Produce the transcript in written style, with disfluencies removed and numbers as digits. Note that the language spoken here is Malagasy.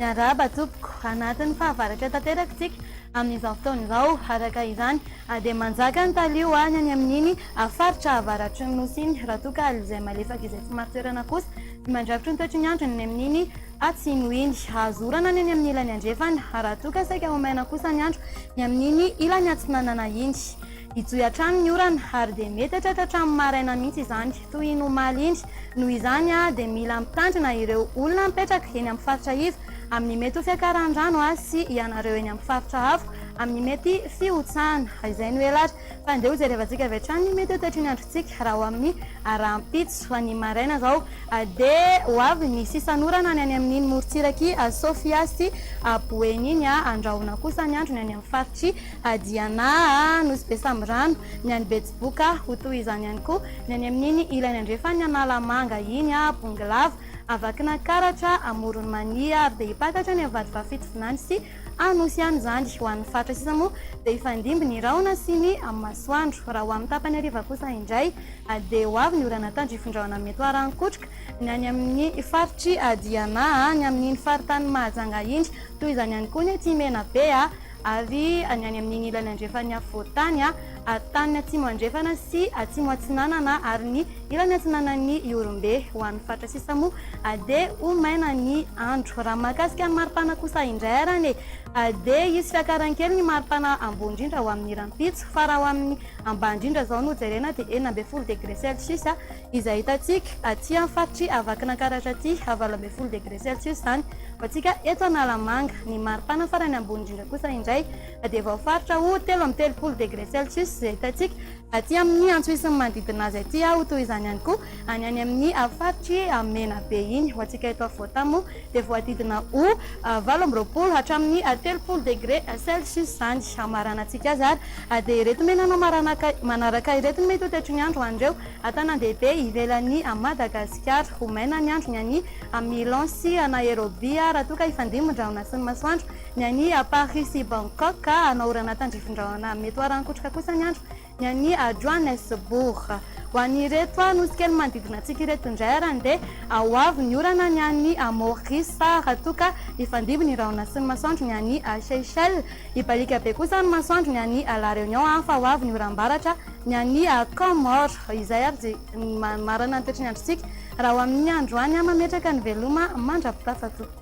Miarahaba tompoko. Anatin'ny fahavaratra tanteraka isika amin'izao fotoana izao. Araka izany dia manjaka ny talio any any amin'iny faritra avaratry ny Nosy iny raha toa ka alizay malefaka izay tsy marin-toerana kosa ny mandrafitra ny toetry ny andro ny any amin'iny atsimo iny. Azo orana ny any amin'ny ilany andrefana raha toa ka saika ho maina kosa ny andro ny amin'iny ilany atsinanana iny. Hijohy hatrany ny orana ary dia mety hatratra hatramin'ny maraina mihitsy izany toy iny omaly iny. Noho izany dia mila mitandrina ireo olona mipetraka eny amin'ny faritra iva amin'ny mety ho fiakaran'ny rano sy ianareo eny amin'ny faritra avo amin'ny mety fihotsahana. Izay no ela ary fa andeha hojerevantsika avy hatrany ny mety ho toetry ny androntsika raha ho amin'ny rahampitso. Ny maraina izao dia ho avy ny sisan'orana ny any amin'iny morontsirak'i Sofia sy Boeny iny. Andrahona kosa ny andro ny any amin'ny faritr'i Diana, Nosy Be Sambirano, ny any Betsiboka, ho toy izany ihany koa ny any amin'iny ilany andrefan'ny Analamanga iny, Bongolava, Vakinankaratra, Amoron'i Mania ary dia hipaka hatrany amin'ny Vatovavy Fitovinany sy Anosy ihany izany. Ho an'ny faritra sisa moa dia hifandimby ny rahona sy ny masoandro. Raha ho amin'ny tapany hariva kosa indray dia ho avy ny orana tandrifindrahona mety ho arahin-kotroka ny any amin'ny faritr'i Diana, ny amin'iny faritanin'i Mahajanga iny, toy izany ihany koa ny aty Menabe. Ary ny any amin'iny ilany andrefan'ny afovoan-tany, tany atsimo andrefana sy atsimo atsinanana ary ny ilany atsinanan'ny Ihorombe. Ho an'ny faritra sisa moa dia ho maina ny andro. Raha mahakasika ny maripana kosa indray ary anie dia hisy fiakarany kely ny maripana ambony indrindra ho amin'ny rahampitso fa raha ho amin'ny ambany indrindra izao no jerena dia 16 degre celsius izay hitantsika aty amin'ny faritr'i Vakinankaratra aty, 18 degre celsius izany ho antsika eto Analamanga. Ny maripana farany ambony indrindra kosa indray dia voafaritra ho 33 degre celsius izay hitantsika aty amin'ny Antsohihy sy ny manodidina azy aty, ho toy izany ihany koa any any amin'ny faritr'i Menabe iny. Ho antsika eto afovoan-tany moa dia voadidina ho 28 hatramin'ny 30 degre celsius izany. Hamaranantsika azy ary dia ireto menana manaraka ireto ny mety ho toetry ny andro ho an'ireo An-tanàn-dehibe ivelan'i Madagasikara. Ho maina ny andro ny any Milan sy Nairobi raha toa ka hifandimby-drahona sy ny masoandro ny any Paris sy Bangkok. Hanao orana tandrifin-drahona mety ho arahin-kotroka kosa ny andro ny any Johannesburg. Ho an'ireto nosy kely manodidina antsika ireto indray ary dia ho avy ny orana ny any Maurice raha toa ka hifandimby ny rahona sy ny masoandro ny any Seychelles. Hibaliaka be kosa ny masoandro ny any La Réunion fa ho avy ny oram-baratra ny any Comores. Izay ary dia ny mamarana ny toetry ny androntsika raha ho amin'ny androany. Mametraka ny veloma mandra-pitafa tompoko.